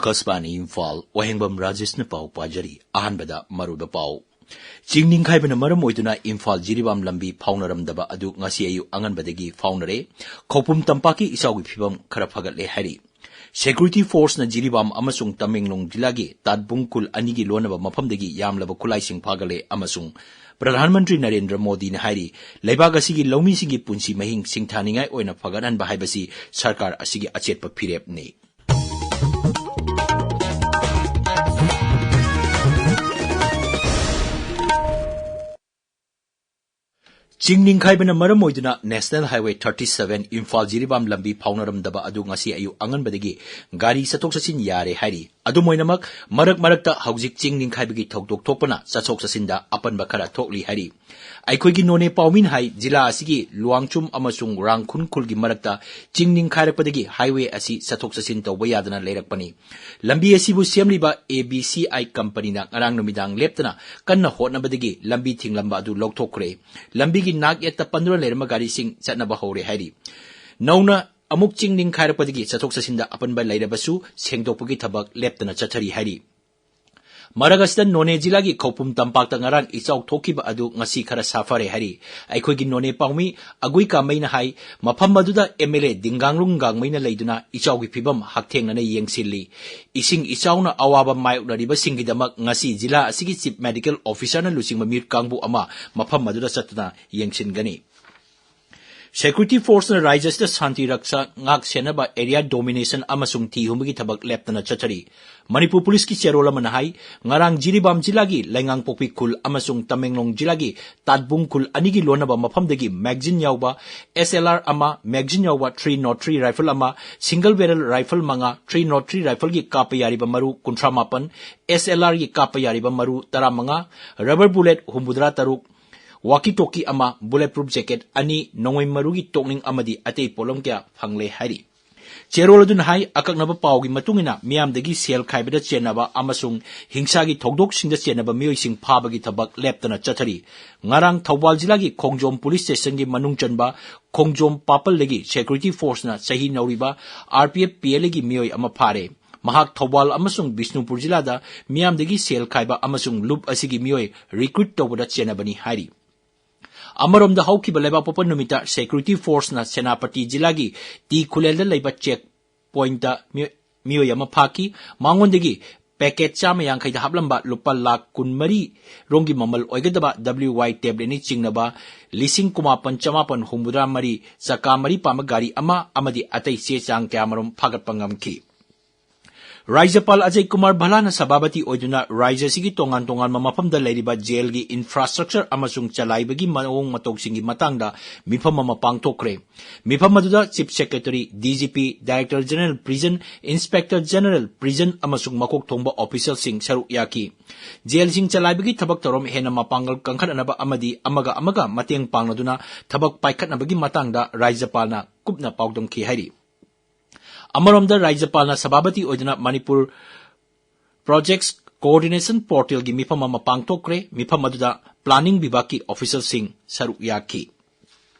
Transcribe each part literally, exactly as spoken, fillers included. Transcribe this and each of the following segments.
ꯑꯀꯥꯁꯕꯥꯅꯤ ꯏꯝꯐꯥꯜ, ꯋꯥꯍꯦꯡꯕꯝ ꯔꯥꯖꯦꯁꯅ ꯄꯥꯎ ꯄꯥꯖꯔꯤ꯫ ꯑꯍꯥꯟꯕꯗ ꯃꯔꯨꯑꯣꯏꯕ ꯄꯥꯎ꯫ ꯆꯤꯡ ꯅꯤꯡꯈꯥꯏꯕꯅ ꯃꯔꯝ ꯑꯣꯏꯗꯨꯅ ꯏꯝꯐꯥꯜ ꯖꯤꯔꯤꯕꯥꯝ ꯂꯝꯕꯤ ꯐꯥꯎꯅꯔꯝꯗꯕ ꯑꯗꯨ ꯉꯁꯤ ꯑꯌꯨꯛ ꯑꯉꯟꯕꯗꯒꯤ ꯐꯥꯎꯅꯔꯦ꯫ ꯈꯧꯄꯨꯝ ꯇꯝꯄꯥꯛꯀꯤ ꯏꯆꯥꯎꯒꯤ ꯐꯤꯕꯝ ꯈꯔ ꯐꯒꯠꯂꯦ ꯍꯥꯏꯔꯤ꯫ ꯁꯦꯀ꯭ꯌꯨꯔꯤꯇꯤ ꯐꯣꯔꯁꯅ ꯖꯤꯔꯤꯕꯥꯝ ꯑꯃꯁꯨꯡ ꯇꯃꯦꯡꯂꯣꯡ ꯖꯤꯂꯥꯒꯤ ꯇꯥꯠꯕꯨꯡ ꯈꯨꯜ ꯑꯅꯤꯒꯤ ꯂꯣꯟꯅꯕ ꯃꯐꯝꯗꯒꯤ ꯌꯥꯝꯂꯕ ꯈꯨꯠꯂꯥꯏꯁꯤꯡ ꯐꯥꯒꯠꯂꯦ ꯑꯃꯁꯨꯡ ꯄ꯭ꯔꯙꯥꯟ ꯃꯟꯇ꯭ꯔꯤ ꯅꯔꯦꯟꯗ꯭ꯔ ꯃꯣꯗꯤꯅ ꯍꯥꯏꯔꯤ, ꯂꯩꯕꯥꯛ ꯑꯁꯤꯒꯤ ꯂꯧꯃꯤꯁꯤꯡꯒꯤ ꯄꯨꯟꯁꯤ ꯃꯍꯤꯡ ꯁꯤꯡꯊꯥꯅꯤꯡꯉꯥꯏ ꯑꯣꯏꯅ ꯐꯒꯠꯍꯟꯕ ꯍꯥꯏꯕꯁꯤ ꯁꯔꯀꯥꯔ ꯑꯁꯤꯒꯤ ꯑꯆꯦꯠꯄ ꯐꯤꯔꯦꯞꯅꯤ꯫ ꯆꯤꯡ ꯅꯤꯡꯈꯥꯏꯕꯅ ꯃꯔꯝ ꯑꯣꯏꯗꯨꯅ National Highway thirty seven Imphal Jiribam ꯂꯝꯕꯤ ꯐꯥꯎꯅꯔꯝꯗꯕ ꯑꯗꯨ ꯉꯁꯤ ꯑꯌꯨꯛ ꯑꯉꯟꯕꯗꯒꯤ ꯒꯥꯔꯤ ꯆꯠꯊꯣꯛ ꯆꯠꯁꯤꯟ ꯌꯥꯔꯦ ꯍꯥꯏꯔꯤ꯫ ꯑꯗꯨꯝ ꯑꯣꯏꯅꯃꯛ, ꯃꯔꯛ ꯃꯔꯛꯇ ꯍꯧꯖꯤꯛ ꯆꯤꯡ ꯅꯤꯡꯈꯥꯏꯕꯒꯤ ꯊꯧꯗꯣꯛ ꯊꯣꯛꯄꯅ ꯆꯠꯊꯣꯛ ꯆꯠꯁꯤꯟꯗ ꯑꯄꯟꯕ ꯈꯔ ꯊꯣꯛꯂꯤ ꯍꯥꯏꯔꯤ꯫ ꯑꯩꯈꯣꯏꯒꯤ ꯅꯣꯅꯦ ꯄꯥꯎꯃꯤꯅ ꯍꯥꯏ, ꯖꯤꯂꯥ ꯑꯁꯤꯒꯤ ꯂꯨꯋꯥꯡꯆꯨꯝ ꯑꯃꯁꯨꯡ ꯔꯥꯡꯈꯨꯟ ꯈꯨꯜꯒꯤ ꯃꯔꯛꯇ ꯆꯤꯡ ꯅꯤꯡꯈꯥꯏꯔꯛꯄꯗꯒꯤ highway ꯑꯁꯤ ꯆꯠꯊꯣꯛ ꯆꯠꯁꯤꯟ ꯇꯧꯕ ꯌꯥꯗꯅ ꯂꯩꯔꯛꯄꯅꯤ꯫ ꯂꯝꯕꯤ ꯑꯁꯤꯕꯨ ꯁꯦꯝꯂꯤꯕ A B C I ꯀꯝꯄꯅꯤꯅ ꯉꯔꯥꯡ ꯅꯨꯃꯤꯗꯥꯡ ꯂꯦꯞꯇꯅ ꯀꯟꯅ ꯍꯣꯠꯅꯕꯗꯒꯤ ꯂꯝꯕꯤ ꯊꯤꯡꯂꯝꯕ ꯑꯗꯨ ꯂꯧꯊꯣꯛꯈ꯭ꯔꯦ꯫ ꯂꯝꯕꯤꯒꯤ ꯅꯥꯛ ꯌꯦꯠꯇ ꯄꯟꯗꯨꯅ ꯂꯩꯔꯝꯕ ꯒꯥꯔꯤꯁꯤꯡ ꯆꯠꯅꯕ ꯍꯧꯔꯦ ꯍꯥꯏꯔꯤ꯫ ꯅꯧꯅ ꯑꯃꯨꯛ ꯆꯤꯡ ꯅꯤꯡꯈꯥꯏꯔꯛꯄꯗꯒꯤ ꯆꯠꯊꯣꯛ ꯆꯠꯁꯤꯟꯗ ꯑꯄꯟꯕ ꯂꯩꯔꯕꯁꯨ ꯁꯦꯡꯗꯣꯛꯄꯒꯤ ꯊꯕꯛ ꯂꯦꯞꯇꯅ ꯆꯠꯊꯔꯤ ꯍꯥꯏꯔꯤ꯫ ꯃꯔꯛ ꯑꯁꯤꯗ ꯅꯣꯅꯦ ꯖꯤꯂꯥꯒꯤ ꯈꯧꯄꯨꯝ ꯇꯝꯄꯥꯛꯇ ꯉꯔꯥꯡ ꯏꯆꯥꯎ ꯊꯣꯛꯈꯤꯕ ꯑꯗꯨ ꯉꯁꯤ ꯈꯔ ꯁꯥꯐꯔꯦ ꯍꯥꯏꯔꯤ꯫ ꯑꯩꯈꯣꯏꯒꯤ ꯅꯣꯅꯦ ꯄꯥꯎꯃꯤ ꯑꯒꯨꯏ ꯀꯥꯃꯩꯅ ꯍꯥꯏ, ꯃꯐꯝ ꯑꯗꯨꯗ M L A ꯗꯤꯡꯒꯥꯡꯂꯨꯡ ꯒꯥꯡꯃꯩꯅ ꯂꯩꯗꯨꯅ ꯏꯆꯥꯎꯒꯤ ꯐꯤꯕꯝ ꯍꯛꯊꯦꯡꯅꯅ ꯌꯦꯡꯁꯤꯜꯂꯤ꯫ ꯏꯁꯤꯡ ꯏꯆꯥꯎꯅ ꯑꯋꯥꯕ ꯃꯥꯌꯣꯛꯅꯔꯤꯕꯁꯤꯡꯒꯤꯗꯃꯛ ꯉꯁꯤ ꯖꯤꯂꯥ ꯑꯁꯤꯒꯤ Chief Medical Officerꯅ ꯂꯨꯆꯤꯡꯕ ꯃꯤꯑꯣꯏ ꯀꯥꯡꯕꯨ ꯑꯃ ꯃꯐꯝ ꯑꯗꯨꯗ ꯆꯠꯇꯨꯅ ꯌꯦꯡꯁꯤꯟꯒꯅꯤ꯫ ꯁꯦꯀ꯭ꯌꯨꯔꯤꯇꯤ ꯐꯣꯔꯁꯅ ꯔꯥꯖ꯭ꯌ ꯑꯁꯤꯗ ꯁꯥꯟꯇꯤ ꯔꯛꯁꯥ ꯉꯥꯛ ꯁꯦꯟꯅꯕ, area domination ꯑꯃꯁꯨꯡ ꯊꯤ ꯍꯨꯝꯕꯒꯤ ꯊꯕꯛ ꯂꯦꯞꯇꯅ ꯆꯠꯊꯔꯤ꯫ ꯃꯅꯤꯄꯨꯔ ꯄꯨꯂꯤꯁꯀꯤ ꯆꯦꯔꯣꯜ ꯑꯃꯅ ꯍꯥꯏ, ꯉꯔꯥꯡ ꯖꯤꯔꯤꯕꯥꯝ ꯖꯤꯂꯥꯒꯤ ꯂꯩꯉꯥꯡꯄꯣꯛꯄꯤ ꯈꯨꯜ ꯑꯃꯁꯨꯡ ꯇꯃꯦꯡꯂꯣꯡ ꯖꯤꯂꯥꯒꯤ ꯇꯥꯠꯕꯨꯡ ꯈꯨꯜ ꯑꯅꯤꯒꯤ ꯂꯣꯟꯅꯕ ꯃꯐꯝꯗꯒꯤ magazine ꯌꯥꯎꯕ S L R ꯑꯃ, magazine ꯌꯥꯎꯕ three nought three rifle ꯑꯃ, single barrel rifle ꯃꯉꯥ, three nought three rifleꯒꯤ ꯀꯥꯞꯄ ꯌꯥꯔꯤꯕ ꯃꯔꯨ ꯀꯨꯟꯊ꯭ꯔꯥ ꯃꯥꯄꯟ, S L Rꯒꯤ ꯀꯥꯞꯄ ꯌꯥꯔꯤꯕ ꯃꯔꯨ ꯇꯔꯥꯃꯉꯥ, rubber bullet ꯍꯨꯝꯐꯨꯇꯔꯥ ꯇꯔꯨꯛ, walkie talkie ꯑꯃ, bullet proof jacket ꯑꯅꯤ, ꯅꯣꯡꯃꯩ ꯃꯔꯨꯒꯤ ꯇꯣꯛꯅꯤꯡ ꯑꯃꯗꯤ ꯑꯇꯩ ꯄꯣꯠꯂꯝ ꯀꯌꯥ ꯐꯪꯂꯦ ꯍꯥꯏꯔꯤ꯫ ꯆꯦꯔꯣꯜ ꯑꯗꯨꯅ ꯍꯥꯏ, ꯑꯀꯛꯅꯕ ꯄꯥꯎꯒꯤ ꯃꯇꯨꯡ ꯏꯟꯅ ꯃꯤꯌꯥꯝꯗꯒꯤ ꯁꯦꯜ ꯈꯥꯏꯕꯗ ꯆꯦꯟꯅꯕ ꯑꯃꯁꯨꯡ ꯍꯤꯡꯁꯥꯒꯤ ꯊꯧꯗꯣꯛꯁꯤꯡꯗ ꯆꯦꯟꯅꯕ ꯃꯤꯑꯣꯏꯁꯤꯡ ꯐꯥꯕꯒꯤ ꯊꯕꯛ ꯂꯦꯞꯇꯅ ꯆꯠꯊꯔꯤ꯫ ꯉꯔꯥꯡ ꯊꯧꯕꯥꯜ ꯖꯤꯂꯥꯒꯤ ꯈꯣꯡꯖꯣꯝ ꯄꯨꯂꯤꯁ ꯁ꯭ꯇꯦꯁꯟꯒꯤ ꯃꯅꯨꯡ ꯆꯟꯕ ꯈꯣꯡꯖꯣꯝ ꯄꯥꯄꯜꯗꯒꯤ ꯁꯦꯀ꯭ꯌꯨꯔꯤꯇꯤ ꯐꯣꯔꯁꯅ ꯆꯍꯤ ꯅꯧꯔꯤꯕ R P F P L Aꯒꯤ ꯃꯤꯑꯣꯏ ꯑꯃ ꯐꯥꯔꯦ꯫ ꯃꯍꯥꯛ ꯊꯧꯕꯥꯜ ꯑꯃꯁꯨꯡ ꯕꯤꯁꯅꯨꯄꯨꯔ ꯖꯤꯂꯥꯗ ꯃꯤꯌꯥꯝꯗꯒꯤ ꯁꯦꯜ ꯈꯥꯏꯕ ꯑꯃꯁꯨꯡ ꯂꯨꯞ ꯑꯁꯤꯒꯤ ꯃꯤꯑꯣꯏ recruit ꯇꯧꯕꯗ ꯆꯦꯟꯅꯕꯅꯤ ꯍꯥꯏꯔꯤ꯫ ꯑꯃꯔꯣꯝꯗ ꯍꯧꯈꯤꯕ ꯂꯩꯕꯥꯛꯄꯣꯛꯄ ꯅꯨꯃꯤꯠꯇ security forceꯅ ꯁꯦꯅꯥꯄꯇꯤ ꯖꯤꯂꯥꯒꯤ ꯇꯤ ꯈꯨꯂꯦꯜꯗ ꯂꯩꯕ check pointꯇ ꯃꯤꯑꯣꯏ, ꯃꯤꯑꯣꯏ ꯑꯃ ꯐꯥꯈꯤ꯫ ꯃꯉꯣꯟꯗꯒꯤ packet ꯆꯥꯝꯃ ꯌꯥꯡꯈꯩꯗ ꯍꯥꯞꯂꯝꯕ ꯂꯨꯄꯥ ꯂꯥꯈ ꯀꯨꯟꯃꯔꯤ ꯔꯣꯝꯒꯤ ꯃꯃꯜ ꯑꯣꯏꯒꯗꯕ W Y tabletꯅꯤ ꯆꯤꯡꯅꯕ ꯂꯤꯁꯤꯡ ꯀꯨꯟꯃꯥꯄꯟ ꯆꯃꯥꯄꯟ ꯍꯨꯝꯐꯨꯇꯔꯥ ꯃꯔꯤ ꯆꯀꯥ ꯃꯔꯤ ꯄꯥꯟꯕ ꯒꯥꯔꯤ ꯑꯃ ꯑꯃꯗꯤ ꯑꯇꯩ ꯆꯦ ꯆꯥꯡ ꯀꯌꯥꯃꯔꯨꯝ ꯐꯥꯒꯠꯄ ꯉꯝꯈꯤ꯫ ꯔꯥꯖ꯭ꯌꯄꯥꯜ ꯑꯖꯌ ꯀꯨꯃꯥꯔ ꯚꯜꯂꯥꯅ ꯁꯚꯥꯄꯇꯤ ꯑꯣꯏꯗꯨꯅ ꯔꯥꯖ꯭ꯌ ꯑꯁꯤꯒꯤ ꯇꯣꯉꯥꯟ ꯇꯣꯉꯥꯟꯕ ꯃꯐꯝꯗ ꯂꯩꯔꯤꯕ ꯖꯦꯜꯒꯤ infrastructure ꯑꯃꯁꯨꯡ ꯆꯂꯥꯏꯕꯒꯤ ꯃꯑꯣꯡ ꯃꯇꯧꯁꯤꯡꯒꯤ ꯃꯇꯥꯡꯗ ꯃꯤꯐꯝ ꯑꯃ ꯄꯥꯡꯊꯣꯛꯈ꯭ꯔꯦ꯫ ꯃꯤꯐꯝ ꯑꯗꯨꯗ Chief Secretary, D G P, Director General Prison, Inspector General Prison ꯑꯃꯁꯨꯡ ꯃꯀꯣꯛ ꯊꯣꯡꯕ officialꯁꯤꯡ ꯁꯔꯨꯛ ꯌꯥꯈꯤ꯫ ꯖꯦꯜꯁꯤꯡ ꯆꯂꯥꯏꯕꯒꯤ ꯊꯕꯛ ꯊꯧꯔꯝ ꯍꯦꯟꯅ ꯃꯄꯥꯡꯒꯜ ꯀꯟꯈꯠꯅꯅꯕ ꯑꯃꯗꯤ ꯑꯃꯒ ꯑꯃꯒ ꯃꯇꯦꯡ ꯄꯥꯡꯅꯗꯨꯅ ꯊꯕꯛ ꯄꯥꯏꯈꯠꯅꯕꯒꯤ ꯃꯇꯥꯡꯗ ꯔꯥꯖ꯭ꯌꯄꯥꯜꯅ ꯀꯨꯞꯅ ꯄꯥꯎꯗꯝꯈꯤ ꯍꯥꯏꯔꯤ꯫ ꯑꯃꯔꯣꯝꯗ ꯔꯥꯖ꯭ꯌꯄꯥꯜꯅ ꯁꯚꯥꯄꯇꯤ ꯑꯣꯏꯗꯨꯅ ꯃꯅꯤꯄꯨꯔ Projects Coordination Portalꯒꯤ ꯃꯤꯐꯝ ꯑꯃ ꯄꯥꯡꯊꯣꯛꯈ꯭ꯔꯦ꯫ ꯃꯤꯐꯝ ꯑꯗꯨꯗ planning ꯕꯤꯚꯥꯒꯀꯤ officialꯁꯤꯡ ꯁꯔꯨꯛ ꯌꯥꯈꯤ꯫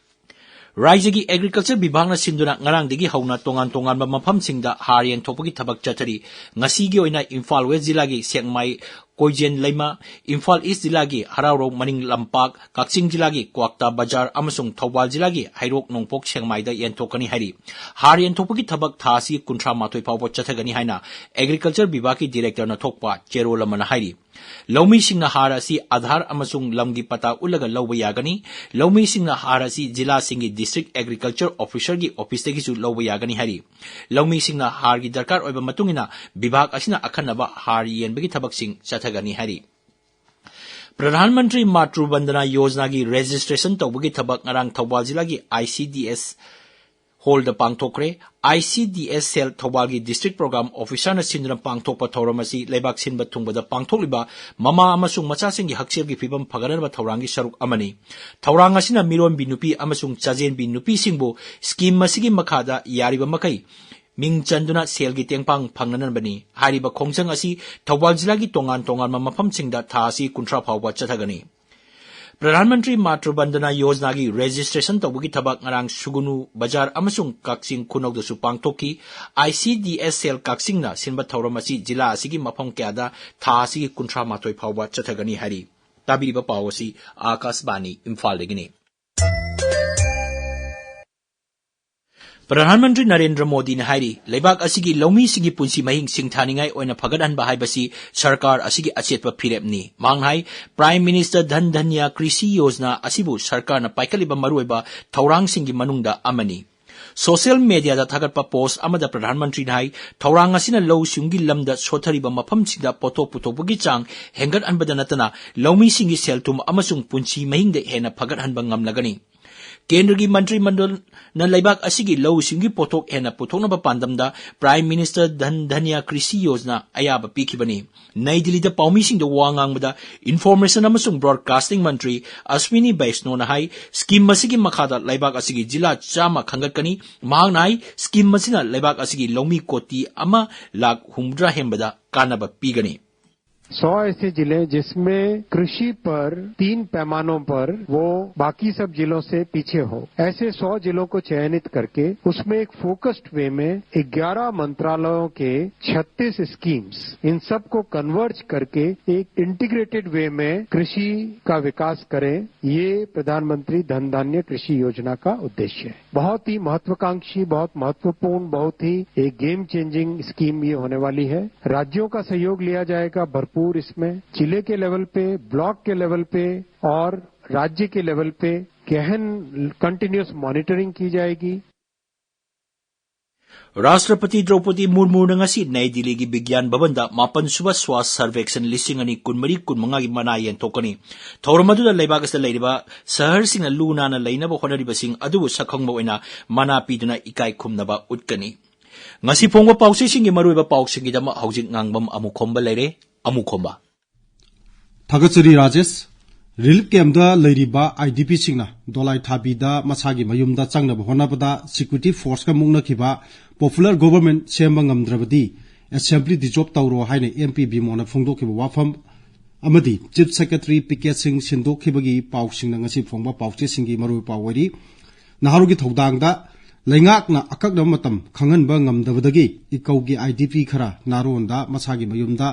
ꯔꯥꯖ꯭ꯌꯒꯤ Agriculture ꯕꯤꯚꯥꯒꯅ ꯁꯤꯟꯗꯨꯅ ꯉꯔꯥꯡꯗꯒꯤ ꯍꯧꯅ ꯇꯣꯉꯥꯟ ꯇꯣꯉꯥꯟꯕ ꯃꯐꯝꯁꯤꯡꯗ ꯍꯥꯔ ꯌꯦꯟꯊꯣꯛꯄꯒꯤ ꯊꯕꯛ ꯆꯠꯊꯔꯤ꯫ ꯉꯁꯤꯒꯤ ꯑꯣꯏꯅ ꯏꯝꯐꯥꯜ ꯋꯦꯁ ꯖꯤꯂꯥꯒꯤ ꯁꯦꯛꯃꯥꯏ, ꯀꯣꯏꯖꯦꯟ ꯂꯩꯃ, ꯏꯝꯐꯥꯜ ꯏꯁ ꯖꯤꯂꯥꯒꯤ ꯍꯔꯥꯎꯔꯧ ꯃꯅꯤꯡ ꯂꯝꯄꯥꯛ, ꯀꯛꯆꯤꯡ ꯖꯤꯂꯥꯒꯤ ꯀ꯭ꯋꯥꯛꯇꯥ ꯕꯖꯥꯔ ꯑꯃꯁꯨꯡ ꯊꯧꯕꯥꯜ ꯖꯤꯂꯥꯒꯤ ꯍꯩꯔꯣꯛ ꯅꯣꯡꯄꯣꯛ ꯁꯦꯛꯃꯥꯏꯗ ꯌꯦꯟꯊꯣꯛꯀꯅꯤ ꯍꯥꯏꯔꯤ꯫ ꯍꯥꯔ ꯌꯦꯟꯊꯣꯛꯄꯒꯤ ꯊꯕꯛ ꯊꯥ ꯑꯁꯤꯒꯤ ꯀꯨꯟꯊ꯭ꯔꯥ ꯃꯥꯊꯣꯏ ꯐꯥꯎꯕ ꯆꯠꯊꯒꯅꯤ ꯍꯥꯏꯅ Agriculture ꯕꯤꯚꯥꯒꯀꯤ directorꯅ ꯊꯣꯛꯄ ꯆꯦꯔꯣꯜ ꯑꯃꯅ ꯍꯥꯏꯔꯤ꯫ ꯂꯧꯃꯤꯁꯤꯡꯅ ꯍꯥꯔ ꯑꯁꯤ ꯑꯥꯙꯥꯔ ꯑꯃꯁꯨꯡ ꯂꯝꯒꯤ ꯄꯇꯥ ꯎꯠꯂꯒ ꯂꯧꯕ ꯌꯥꯒꯅꯤ꯫ ꯂꯧꯃꯤꯁꯤꯡꯅ ꯍꯥꯔ ꯑꯁꯤ ꯖꯤꯂꯥꯁꯤꯡꯒꯤ District Agriculture Officerꯒꯤ officeꯇꯒꯤꯁꯨ ꯂꯧꯕ ꯌꯥꯒꯅꯤ ꯍꯥꯏꯔꯤ꯫ ꯂꯧꯃꯤꯁꯤꯡꯅ ꯍꯥꯔꯒꯤ ꯗꯔꯀꯥꯔ ꯑꯣꯏꯕ ꯃꯇꯨꯡ ꯏꯟꯅ ꯕꯤꯚꯥꯒ ꯑꯁꯤꯅ ꯑꯈꯟꯅꯕ ꯍꯥꯔ ꯌꯦꯟꯕꯒꯤ ꯊꯕꯛꯁꯤꯡ ꯆꯠꯊꯒꯅꯤ ꯍꯥꯏꯔꯤ꯫ ꯄ꯭ꯔꯙꯥꯟ ꯃꯟꯇ꯭ꯔꯤ ꯃꯥꯇ꯭ꯔꯨ ꯕꯟꯗꯅꯥ ꯌꯣꯖꯅꯥꯒꯤ registration ꯇꯧꯕꯒꯤ ꯊꯕꯛ ꯉꯔꯥꯡ ꯊꯧꯕꯥꯜ ꯖꯤꯂꯥꯒꯤ I C D S hallꯗ ꯄꯥꯡꯊꯣꯛꯈ꯭ꯔꯦ꯫ I C D S cell ꯊꯧꯕꯥꯜꯒꯤ District Program Officerꯅ ꯁꯤꯟꯗꯨꯅ ꯄꯥꯡꯊꯣꯛꯄ ꯊꯧꯔꯝ ꯑꯁꯤ ꯂꯩꯕꯥꯛ ꯁꯤꯟꯕ ꯊꯨꯡꯕꯗ ꯄꯥꯡꯊꯣꯛꯂꯤꯕ ꯃꯃꯥ ꯑꯃꯁꯨꯡ ꯃꯆꯥꯁꯤꯡꯒꯤ ꯍꯛꯁꯦꯜꯒꯤ ꯐꯤꯕꯝ ꯐꯒꯠꯅꯕ ꯊꯧꯔꯥꯡꯒꯤ ꯁꯔꯨꯛ ꯑꯃꯅꯤ꯫ ꯊꯧꯔꯥꯡ ꯑꯁꯤꯅ ꯃꯤꯔꯣꯟꯕꯤ ꯅꯨꯄꯤ ꯑꯃꯁꯨꯡ ꯆꯥꯖꯦꯟꯕꯤ ꯅꯨꯄꯤꯁꯤꯡꯕꯨ scheme ꯑꯁꯤꯒꯤ ꯃꯈꯥꯗ ꯌꯥꯔꯤꯕ ꯃꯈꯩ ꯃꯤꯡ ꯆꯟꯗꯨꯅ ꯁꯦꯜꯒꯤ ꯇꯦꯡꯄꯥꯡ ꯐꯪꯅꯅꯕꯅꯤ꯫ ꯍꯥꯏꯔꯤꯕ ꯈꯣꯡꯖꯪ ꯑꯁꯤ ꯊꯧꯕꯥꯜ ꯖꯤꯂꯥꯒꯤ ꯇꯣꯉꯥꯟ ꯇꯣꯉꯥꯟꯕ ꯃꯐꯝꯁꯤꯡꯗ ꯊꯥ ꯑꯁꯤ ꯀꯨꯟꯊ꯭ꯔꯥ ꯐꯥꯎꯕ ꯆꯠꯊꯒꯅꯤ꯫ ꯄ꯭ꯔꯙꯥꯟ ꯃꯟꯇ꯭ꯔꯤ ꯃꯥꯇ꯭ꯔ ꯕꯟꯗꯅꯥ ꯌꯣꯖꯅꯥꯒꯤ ꯔꯦꯖꯤꯁꯇ꯭ꯔꯦꯁꯟ ꯇꯧꯕꯒꯤ ꯊꯕꯛ ꯉꯔꯥꯡ ꯁꯨꯒꯨꯅꯨ ꯕꯖꯥꯔ ꯑꯃꯁꯨꯡ ꯀꯛꯆꯤꯡ ꯈꯨꯅꯧꯗꯁꯨ ꯄꯥꯡꯊꯣꯛꯈꯤ꯫ ꯑꯥꯏ ꯁꯤ ꯗꯤ ꯑꯦꯁ ꯁꯦꯜ ꯀꯛꯆꯤꯡꯅ ꯁꯤꯟꯕ ꯊꯧꯔꯝ ꯑꯁꯤ ꯖꯤꯂꯥ ꯑꯁꯤꯒꯤ ꯃꯐꯝ ꯀꯌꯥꯗ ꯊꯥ ꯑꯁꯤꯒꯤ ꯀꯨꯟꯊ꯭ꯔꯥ ꯃꯥꯊꯣꯏ ꯐꯥꯎꯕ ꯆꯠꯊꯒꯅꯤ ꯍꯥꯏꯔꯤ꯫ ꯇꯥꯕꯤꯔꯤꯕ ꯄꯥꯎ ꯑꯁꯤ ꯑꯥꯀꯥꯁꯕꯥꯅꯤ ꯏꯝꯐꯥꯜꯗꯒꯤꯅꯤ꯫ ꯄ꯭ꯔꯙꯥꯟ ꯃꯟꯇ꯭ꯔꯤ ꯅꯔꯦꯟꯗ꯭ꯔ ꯃꯣꯗꯤꯅ ꯍꯥꯏꯔꯤ, ꯂꯩꯕꯥꯛ ꯑꯁꯤꯒꯤ ꯂꯧꯃꯤꯁꯤꯡꯒꯤ ꯄꯨꯟꯁꯤ ꯃꯍꯤꯡ ꯁꯤꯡꯊꯥꯅꯤꯡꯉꯥꯏ ꯑꯣꯏꯅ ꯐꯒꯠꯍꯟꯕ ꯍꯥꯏꯕꯁꯤ ꯁꯔꯀꯥꯔ ꯑꯁꯤꯒꯤ ꯑꯆꯦꯠꯄ ꯐꯤꯔꯦꯞꯅꯤ꯫ ꯃꯍꯥꯛꯅ ꯍꯥꯏ, ꯄ꯭ꯔꯥꯏꯝ ꯃꯤꯅꯤꯁꯇꯔ ꯙꯟ ꯙꯟꯌꯥ ꯀ꯭ꯔꯤꯁꯤ ꯌꯣꯖꯅꯥ ꯑꯁꯤꯕꯨ ꯁꯔꯀꯥꯔꯅ ꯄꯥꯏꯈꯠꯂꯤꯕ ꯃꯔꯨꯑꯣꯏꯕ ꯊꯧꯔꯥꯡꯁꯤꯡꯒꯤ ꯃꯅꯨꯡꯗ ꯑꯃꯅꯤ꯫ ꯁꯣꯁꯤꯌꯦꯜ ꯃꯦꯗꯤꯌꯥꯗ ꯊꯥꯒꯠꯄ ꯄꯣꯁ ꯑꯃꯗ ꯄ꯭ꯔꯙꯥꯟ ꯃꯟꯇ꯭ꯔꯤꯅ ꯍꯥꯏ, ꯊꯧꯔꯥꯡ ꯑꯁꯤꯅ ꯂꯧꯎ ꯁꯤꯡꯎꯒꯤ ꯂꯝꯗ ꯁꯣꯠꯊꯔꯤꯕ ꯃꯐꯝꯁꯤꯡꯗ ꯄꯣꯠꯊꯣꯛ ꯄꯨꯊꯣꯛꯄꯒꯤ ꯆꯥꯡ ꯍꯦꯟꯒꯠꯍꯟꯕꯗ ꯅꯠꯇꯅ ꯂꯧꯃꯤꯁꯤꯡꯒꯤ ꯁꯦꯜ ꯊꯨꯝ ꯑꯃꯁꯨꯡ ꯄꯨꯟꯁꯤ ꯃꯍꯤꯡꯗ ꯍꯦꯟꯅ ꯐꯒꯠꯍꯟꯕ ꯉꯝꯂꯒꯅꯤ꯫ ꯀꯦꯟꯗ꯭ꯔꯒꯤ ꯃꯟꯇ꯭ꯔꯤ ꯃꯟꯗꯜꯅ ꯂꯩꯕꯥꯛ ꯑꯁꯤꯒꯤ ꯂꯧꯎ ꯁꯤꯡꯎꯒꯤ ꯄꯣꯠꯊꯣꯛ ꯍꯦꯟꯅ ꯄꯨꯊꯣꯛꯅꯕ ꯄꯥꯟꯗꯝꯗ ꯄ꯭ꯔꯥꯏꯝ ꯃꯤꯅꯤꯁꯇꯔ ꯙꯟ ꯙꯟꯌꯥ ꯀ꯭ꯔꯤꯁꯤ ꯌꯣꯖꯅꯥ ꯑꯌꯥꯕ ꯄꯤꯈꯤꯕꯅꯤ꯫ ꯅꯩ ꯗꯤꯜꯂꯤꯗ ꯄꯥꯎꯃꯤꯁꯤꯡꯗ ꯋꯥ ꯉꯥꯡꯕꯗ ꯏꯟꯐꯣꯔꯃꯦꯁꯟ ꯑꯃꯁꯨꯡ ꯕ꯭ꯔꯣꯗꯀꯥꯁꯇꯤꯡ ꯃꯟꯇ꯭ꯔꯤ ꯑꯁ꯭ꯋꯤꯅꯤ ꯕꯩꯁꯅꯣꯅ ꯍꯥꯏ, ꯁ꯭ꯀꯤꯝ ꯑꯁꯤꯒꯤ ꯃꯈꯥꯗ ꯂꯩꯕꯥꯛ ꯑꯁꯤꯒꯤ ꯖꯤꯂꯥ ꯆꯥꯝꯃ ꯈꯟꯒꯠꯀꯅꯤ꯫ ꯃꯍꯥꯛꯅ ꯍꯥꯏ, ꯁ꯭ꯀꯤꯝ ꯑꯁꯤꯅ ꯂꯩꯕꯥꯛ ꯑꯁꯤꯒꯤ ꯂꯧꯃꯤ ꯀꯣꯇꯤ ꯑꯃ ꯂꯥꯈ ꯍꯨꯝꯐꯨꯇꯔꯥ ꯍꯦꯟꯕꯗ ꯀꯥꯟꯅꯕ ꯄꯤꯒꯅꯤ꯫ सौ ऐसे जिले जिसमें कृषि पर तीन पैमानों पर वो बाकी सब जिलों से पीछे हो, ऐसे सौ जिलों को चयनित करके उसमें एक फोकस्ड वे में ग्यारह मंत्रालयों के छत्तीस स्कीम्स, इन सब को कन्वर्ज करके एक इंटीग्रेटेड वे में कृषि का विकास करें, ये प्रधानमंत्री धन धान्य कृषि योजना का उद्देश्य है। बहुत ही महत्वाकांक्षी, बहुत महत्वपूर्ण, बहुत ही एक गेम चेंजिंग स्कीम ये होने वाली है। राज्यों का सहयोग लिया जाएगा भरपूर इसमें। जिले के लेवल पे, ब्लॉक के लेवल पे और राज्य के लेवल पे गहन कंटिन्यूअस मॉनिटरिंग की जाएगी। ꯔꯥꯁꯇ꯭ꯔꯄꯇꯤ ꯗ꯭ꯔꯧꯄꯗꯤ ꯃꯨꯔꯃꯨꯅ ꯉꯁꯤ ꯅꯩ ꯗꯤꯜꯂꯤꯒꯤ ꯕꯤꯒ꯭ꯌꯥꯟ ꯚꯕꯟꯗ ꯃꯥꯄꯟ ꯁꯨꯕ ꯁ꯭ꯋꯥꯁ ꯁꯔꯚꯦꯛꯁꯟ ꯂꯤꯁꯤꯡ ꯑꯅꯤ ꯀꯨꯟꯃꯔꯤ ꯀꯨꯟꯃꯉꯥꯒꯤ ꯃꯅꯥ ꯌꯦꯟꯊꯣꯛꯀꯅꯤ꯫ ꯊꯧꯔꯝ ꯑꯗꯨꯗ ꯂꯩꯕꯥꯛ ꯑꯁꯤꯗ ꯂꯩꯔꯤꯕ ꯁꯍꯔꯁꯤꯡꯅ ꯂꯨ ꯅꯥꯟꯅ ꯂꯩꯅꯕ ꯍꯣꯠꯅꯔꯤꯕꯁꯤꯡ ꯑꯗꯨꯕꯨ ꯁꯛꯈꯪꯕ ꯑꯣꯏꯅ ꯃꯅꯥ ꯄꯤꯗꯨꯅ ꯏꯀꯥꯏ ꯈꯨꯝꯅꯕ ꯎꯠꯀꯅꯤ꯫ ꯉꯁꯤ ꯐꯣꯡꯕ ꯄꯥꯎꯆꯦꯁꯤꯡꯒꯤ ꯃꯔꯨꯑꯣꯏꯕ ꯄꯥꯎꯁꯤꯡꯒꯤꯗꯃꯛ ꯍꯧꯖꯤꯛ ꯉꯥꯡꯕꯝ ꯑꯃꯨꯈꯣꯝꯕ ꯂꯩꯔꯦ꯫ ꯑꯃꯨꯈꯣꯝꯕ꯫ ꯊꯥꯒꯠꯆꯔꯤ ꯔꯥꯖꯦꯁ꯫ ꯔꯤꯂꯤꯐ ꯀꯦꯝꯞꯇ ꯂꯩꯔꯤꯕ ꯑꯥꯏ ꯗꯤ ꯄꯤꯁꯤꯡꯅ ꯗꯣꯂꯥꯏ ꯊꯥꯕꯤꯗ ꯃꯁꯥꯒꯤ ꯃꯌꯨꯝꯗ ꯆꯪꯅꯕ ꯍꯣꯠꯅꯕꯗ ꯁꯤꯀ꯭ꯌꯨꯔꯤꯇꯤ ꯐꯣꯔꯁꯀ ꯃꯨꯛꯅꯈꯤꯕ ꯄꯣꯄꯨꯂꯔ ꯒꯣꯚꯔꯟꯃꯦꯟꯠ ꯁꯦꯝꯕ ꯉꯝꯗ꯭ꯔꯕꯗꯤ ꯑꯦꯁꯦꯝꯕ꯭ꯂꯤ ꯗꯤꯖꯣꯜꯕ ꯇꯧꯔꯣ ꯍꯥꯏꯅ ꯑꯦꯝ ꯄꯤ ꯕꯤꯃꯣꯟꯅ ꯐꯣꯡꯗꯣꯛꯈꯤꯕ ꯋꯥꯐꯝ ꯑꯃꯗꯤ ꯆꯤꯐ ꯁꯦꯀ꯭ꯔꯦꯇꯔꯤ ꯄꯤ ꯀꯦ ꯁꯤꯡ ꯁꯤꯟꯗꯣꯛꯈꯤꯕꯒꯤ ꯄꯥꯎꯁꯤꯡꯅ ꯉꯁꯤ ꯐꯣꯡꯕ ꯄꯥꯎꯆꯦꯁꯤꯡꯒꯤ ꯃꯔꯨꯑꯣꯏꯕ ꯄꯥꯎ ꯑꯣꯏꯔꯤ꯫ ꯅꯍꯥꯔꯣꯜꯒꯤ ꯊꯧꯗꯥꯡꯗ ꯂꯩꯉꯥꯛꯅ ꯑꯀꯛꯅꯕ ꯃꯇꯝ ꯈꯪꯍꯟꯕ ꯉꯝꯗꯕꯗꯒꯤ ꯏꯀꯧꯒꯤ ꯑꯥꯏ ꯗꯤ ꯄꯤ ꯈꯔ ꯅꯥꯔꯣꯟꯗ ꯃꯁꯥꯒꯤ ꯃꯌꯨꯝꯗ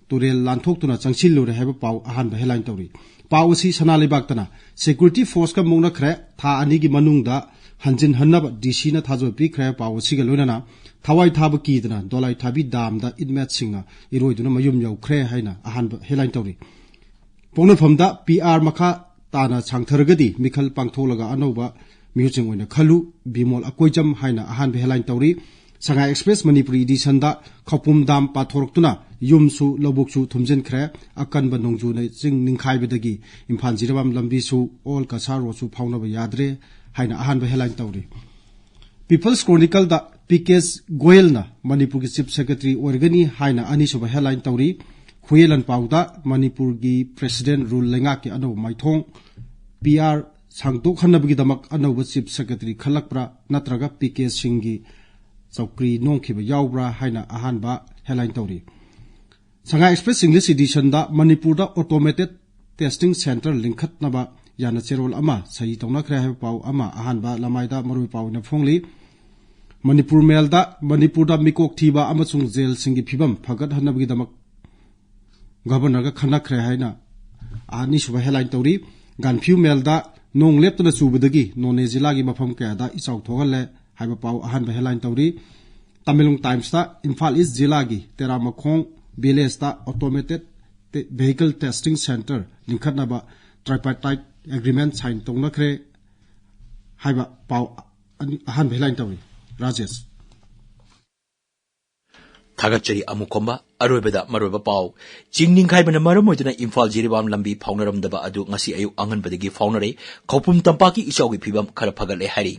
ꯇꯨꯔꯦꯜ ꯂꯥꯟꯊꯣꯛꯇꯨꯅ ꯆꯪꯁꯤꯜꯂꯨꯔꯦ ꯍꯥꯏꯕ ꯄꯥꯎ ꯑꯍꯥꯟꯕ ꯍꯦꯗꯂꯥꯏꯟ ꯇꯧꯔꯤ꯫ ꯄꯥꯎ ꯑꯁꯤ ꯁꯅꯥ ꯂꯩꯕꯥꯛꯇꯅ ꯁꯦꯀ꯭ꯌꯨꯔꯤꯇꯤ ꯐꯣꯔꯁꯀ ꯃꯨꯛꯅꯈ꯭ꯔꯦ, ꯊꯥ ꯑꯅꯤꯒꯤ ꯃꯅꯨꯡꯗ ꯍꯟꯖꯤꯟꯍꯟꯅꯕ ꯗꯤ ꯁꯤꯅ ꯊꯥꯖꯕ ꯄꯤꯈ꯭ꯔꯦ꯫ ꯄꯥꯎ ꯑꯁꯤꯒ ꯂꯣꯏꯅꯅ ꯊꯋꯥꯏ ꯊꯥꯕ ꯀꯤꯗꯅ ꯗꯣꯂꯥꯏ ꯊꯥꯕꯤ ꯗꯥꯝꯗ ꯏꯟꯃꯦꯠꯁꯤꯡꯅ ꯏꯔꯣꯏꯗꯨꯅ ꯃꯌꯨꯝ ꯌꯧꯈ꯭ꯔꯦ ꯍꯥꯏꯅ ꯑꯍꯥꯟꯕ ꯍꯦꯗꯂꯥꯏꯟ ꯇꯧꯔꯤ꯫ ꯄꯣꯛꯅꯐꯝꯗ ꯄꯤ ꯑꯥꯔ ꯃꯈꯥ ꯇꯥꯅ ꯁꯥꯡꯊꯔꯒꯗꯤ ꯃꯤꯈꯜ ꯄꯥꯡꯊꯣꯛꯂꯒ ꯑꯅꯧꯕ ꯃꯤꯍꯨꯠꯁꯤꯡ ꯑꯣꯏꯅ ꯈꯜꯂꯨ, ꯕꯤꯃꯣꯜ ꯑꯀꯣꯏꯖꯝ ꯍꯥꯏꯅ ꯑꯍꯥꯟꯕ ꯍꯦꯗꯂꯥꯏꯟ ꯇꯧꯔꯤ꯫ ꯁꯉꯥꯏ ꯑꯦꯛꯁꯄ꯭ꯔꯦꯁ ꯃꯅꯤꯄꯨꯔꯤ ꯏꯗꯤꯁꯟꯗ ꯈꯧꯄꯨꯝ ꯗꯥꯝ ꯄꯥꯊꯣꯔꯛꯇꯨꯅ ꯌꯨꯝꯁꯨ ꯂꯧꯕꯨꯛꯁꯨ ꯊꯨꯝꯖꯤꯟꯈ꯭ꯔꯦ, ꯑꯀꯟꯕ ꯅꯣꯡꯖꯨꯅ ꯆꯤꯡ ꯅꯤꯡꯈꯥꯏꯕꯗꯒꯤ ꯏꯝꯐꯥꯜ ꯖꯤꯔꯤꯕꯥꯝ ꯂꯝꯕꯤꯁꯨ ꯑꯣꯜ ꯀꯁꯥꯔ ꯔꯣꯗꯁꯨ ꯐꯥꯎꯅꯕ ꯌꯥꯗ꯭ꯔꯦ ꯍꯥꯏꯅ ꯑꯍꯥꯟꯕ ꯍꯦꯗꯂꯥꯏꯟ ꯇꯧꯔꯤ꯫ ꯄꯤꯄꯜꯁ ꯀ꯭ꯔꯣꯅꯤꯀꯜꯗ ꯄꯤ ꯀꯦ ꯒꯣꯌꯜꯅ ꯃꯅꯤꯄꯨꯔꯒꯤ ꯆꯤꯐ ꯁꯦꯀ꯭ꯔꯦꯇꯔꯤ ꯑꯣꯏꯔꯒꯅꯤ ꯍꯥꯏꯅ ꯑꯅꯤꯁꯨꯕ ꯍꯦꯗꯂꯥꯏꯟ ꯇꯧꯔꯤ꯫ ꯍꯨꯌꯦꯂꯟ ꯄꯥꯎꯗ ꯃꯅꯤꯄꯨꯔꯒꯤ ꯄ꯭ꯔꯦꯁꯤꯗꯦꯟ ꯔꯨꯜ ꯂꯩꯉꯥꯛꯀꯤ ꯑꯅꯧꯕ ꯃꯥꯏꯊꯣꯡ, ꯄꯤ ꯑꯥꯔ ꯁꯥꯡꯗꯣꯛꯍꯟꯅꯕꯒꯤꯗꯃꯛ ꯑꯅꯧꯕ ꯆꯤꯐ ꯁꯦꯀ꯭ꯔꯦꯇꯔꯤ ꯈꯜꯂꯛꯄ꯭ꯔꯥ ꯅꯠꯇ꯭ꯔꯒ ꯄꯤ ꯀꯦ ꯁꯤꯡꯒꯤ ꯆꯧꯀ꯭ꯔꯤ ꯅꯣꯡꯈꯤꯕ ꯌꯥꯎꯕ꯭ꯔꯥ ꯍꯥꯏꯅ ꯑꯍꯥꯟꯕ ꯍꯦꯗꯂꯥꯏꯟ ꯇꯧꯔꯤ꯫ ꯁꯉꯥꯏ ꯑꯦꯛꯁꯄ꯭ꯔꯦꯁ ꯏꯪꯂꯤꯁ ꯏꯗꯤꯁꯟꯗ ꯃꯅꯤꯄꯨꯔꯗ ꯑꯣꯇꯣꯃꯦꯇꯦꯗ ꯇꯦꯁꯇꯤꯡ ꯁꯦꯟꯇꯔ ꯂꯤꯡꯈꯠꯅꯕ ꯌꯥꯅ ꯆꯦꯔꯣꯜ ꯑꯃ ꯁꯍꯤ ꯇꯧꯅꯈ꯭ꯔꯦ ꯍꯥꯏꯕ ꯄꯥꯎ ꯑꯃ ꯑꯍꯥꯟꯕ ꯂꯃꯥꯏꯗ ꯃꯔꯨꯑꯣꯏꯕ ꯄꯥꯎ ꯑꯣꯏꯅ ꯐꯣꯡꯂꯤ꯫ ꯃꯅꯤꯄꯨꯔ ꯃꯦꯜꯗ ꯃꯅꯤꯄꯨꯔꯗ ꯃꯤꯀꯣꯛ ꯊꯤꯕ ꯑꯃꯁꯨꯡ ꯖꯦꯜꯁꯤꯡꯒꯤ ꯐꯤꯕꯝ ꯐꯒꯠꯍꯟꯅꯕꯒꯤꯗꯃꯛ ꯒꯚꯔꯅꯔꯒ ꯈꯟꯅꯈ꯭ꯔꯦ ꯍꯥꯏꯅ ꯑꯅꯤꯁꯨꯕ ꯍꯦꯗꯂꯥꯏꯟ ꯇꯧꯔꯤ꯫ ꯒꯥꯟꯐꯤꯌꯨ ꯃꯦꯜꯗ ꯅꯣꯡ ꯂꯦꯞꯇꯅ ꯆꯨꯕꯗꯒꯤ ꯅꯣꯅꯦ ꯖꯤꯂꯥꯒꯤ ꯃꯐꯝ ꯀꯌꯥꯗ ꯏꯆꯥꯎ ꯊꯣꯛꯍꯜꯂꯦ ꯍꯥꯏꯕ ꯄꯥꯎ ꯑꯍꯥꯟꯕ ꯍꯦꯗꯂꯥꯏꯟ ꯇꯧꯔꯤ꯫ ꯇꯃꯦꯡꯂꯣꯡ ꯇꯥꯏꯝꯁꯇ ꯏꯝꯐꯥꯜ ꯏꯁ ꯖꯤꯂꯥꯒꯤ ꯇꯦꯔꯥꯃꯈꯣꯡ ꯚꯤꯂꯦꯖꯇ ꯑꯣꯇꯣꯃꯦꯇꯦꯗ ꯇꯦ-, ꯚꯦꯍꯤꯀꯜ ꯇꯦꯁꯇꯤꯡ ꯁꯦꯟꯇꯔ ꯂꯤꯡꯈꯠꯅꯕ ꯇ꯭ꯔꯥꯏꯄꯥꯔꯇꯥꯏꯠ ꯑꯦꯒ꯭ꯔꯤꯃꯦꯟ ꯁꯥꯏꯟ ꯇꯧꯅꯈ꯭ꯔꯦ ꯍꯥꯏꯕ ꯄꯥꯎ ꯑꯅꯤ-, ꯑꯍꯥꯟꯕ ꯍꯦꯗꯂꯥꯏꯟ ꯇꯧꯔꯤ꯫ ꯔꯥꯖꯦꯁ꯫ ꯊꯥꯒꯠꯆꯔꯤ ꯑꯃꯨꯛ ꯈꯣꯝꯕ꯫ ꯑꯔꯣꯏꯕꯗ ꯃꯔꯨꯑꯣꯏꯕ ꯄꯥꯎ꯫ ꯆꯤꯡ ꯅꯤꯡꯈꯥꯏꯕꯅ ꯃꯔꯝ ꯑꯣꯏꯗꯨꯅ ꯏꯝꯐꯥꯜ ꯖꯤꯔꯤꯕꯥꯝ ꯂꯝꯕꯤ ꯐꯥꯎꯅꯔꯝꯗꯕ ꯑꯗꯨ ꯉꯁꯤ ꯑꯌꯨꯛ ꯑꯉꯟꯕꯗꯒꯤ ꯐꯥꯎꯅꯔꯦ꯫ ꯈꯧꯄꯨꯝ ꯇꯝꯄꯥꯛꯀꯤ ꯏꯆꯥꯎꯒꯤ ꯐꯤꯕꯝ ꯈꯔ ꯐꯒꯠꯂꯦ ꯍꯥꯏꯔꯤ꯫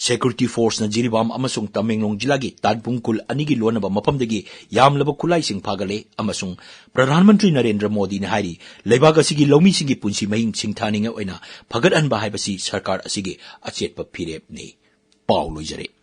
ꯁꯦꯀ꯭ꯌꯨꯔꯤꯇꯤ ꯐꯣꯔꯁꯅ ꯖꯤꯔꯤꯕꯥꯝ ꯑꯃꯁꯨꯡ ꯇꯃꯦꯡꯂꯣꯡ ꯖꯤꯂꯥꯒꯤ ꯇꯥꯟꯄꯨꯡ ꯈꯨꯜ ꯑꯅꯤꯒꯤ ꯂꯣꯟꯅꯕ ꯃꯐꯝꯗꯒꯤ ꯌꯥꯝꯂꯕ ꯈꯨꯠꯂꯥꯏꯁꯤꯡ ꯐꯥꯒꯠꯂꯦ ꯑꯃꯁꯨꯡ ꯄ꯭ꯔꯙꯥꯟ ꯃꯟꯇ꯭ꯔꯤ ꯅꯔꯦꯟꯗ꯭ꯔ ꯃꯣꯗꯤꯅ ꯍꯥꯏꯔꯤ, ꯂꯩꯕꯥꯛ ꯑꯁꯤꯒꯤ ꯂꯧꯃꯤꯁꯤꯡꯒꯤ ꯄꯨꯟꯁꯤ ꯃꯍꯤꯡ ꯁꯤꯡꯊꯥꯅꯤꯡꯉꯥꯏ ꯑꯣꯏꯅ ꯐꯒꯠꯍꯟꯕ ꯍꯥꯏꯕꯁꯤ ꯁꯔꯀꯥꯔ ꯑꯁꯤꯒꯤ ꯑꯆꯦꯠꯄ ꯐꯤꯔꯦꯞꯅꯤ꯫ ꯄꯥꯎ ꯂꯣꯏꯖꯔꯦ꯫